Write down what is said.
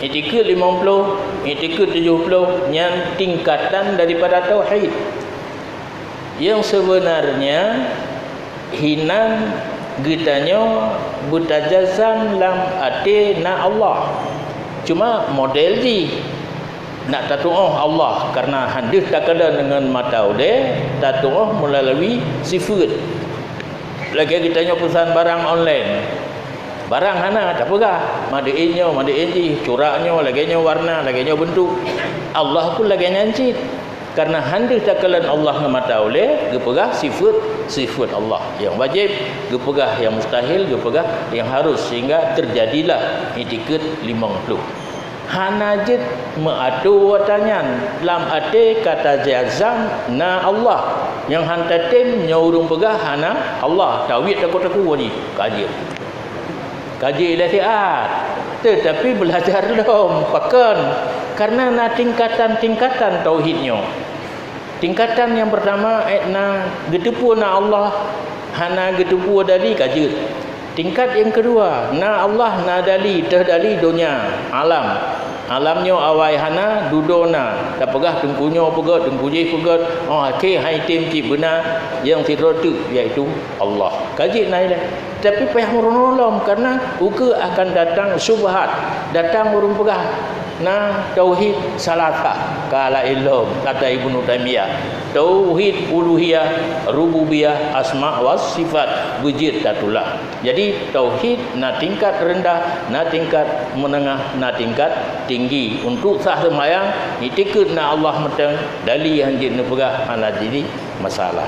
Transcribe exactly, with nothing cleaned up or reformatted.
I'tiqad limong ploh, i'tiqad tujoh ploh nyan tingkatan daripada tauhid. Yang sebenarnya hinan geutanyoe beutajazam lam até na Allah. Cuma model jih nak tatu'oh Allah karena han deuh takalon deungon mata ulée, tatu'oh meulalu sifeuet. Lagée geutanyoe peusan barang online. Barang hana tapeugah, made in nyoe, made in jih, curak nyoe, lagée nyoe warna, lagée nyoe beuntuk. Allah pun lagée nyan cit. Karena han deuh takalon Allah ngon mata ulée, geupeugah sifeuet, sifeuet Allah. Nyang wajéb geupeugah, nyang mustahil geupeugah nyang harus, sehingga terjadilah i'tiqad limong ploh. Hana jeuet meuatô ata nyan, lam até ka tajazam na Allah. Nyang han tatem nyoe ureuëng peugah hana Allah, tauhid takue-takue jih, ka jeuet. Ka jeuet ilée siat, teutapi beulajar lom. Pakon? Karena na tingkatan-tingkatan tauhid nyoe. Tingkatan nyang peurtama, eh, na geuteupeue na Allah, hana geuteupeue dali, ka jeuet. Tingkat nyang keudua, na Allah, na dali, teuh dali donya, alam. Alam nyoe awai hana, dudoe na. Tapeugah teungku nyoe peugét, teungku jih peugét, oh, akhé hai tem cit beuna, nyang sidroe teuk, yaitu Allah. Ka jeuet na ilée. Tapi payah meurunoe lom, karena ukeue akan datang syubhat, datang ureuëng peugah na tauhid salasah, ka laén lom, kata Ibnu Taimiyah. Tauhid uluhiyah, rububiyah, asma was sifat, beujeuet tatulak. Jadi, tauhid na tingkat rendah, na tingkat menengah, na tingkat tinggi. Untuk sah seumayang, i'tiqad na Allah mantong, dali han jeuet neupeugah, hana jadi masalah.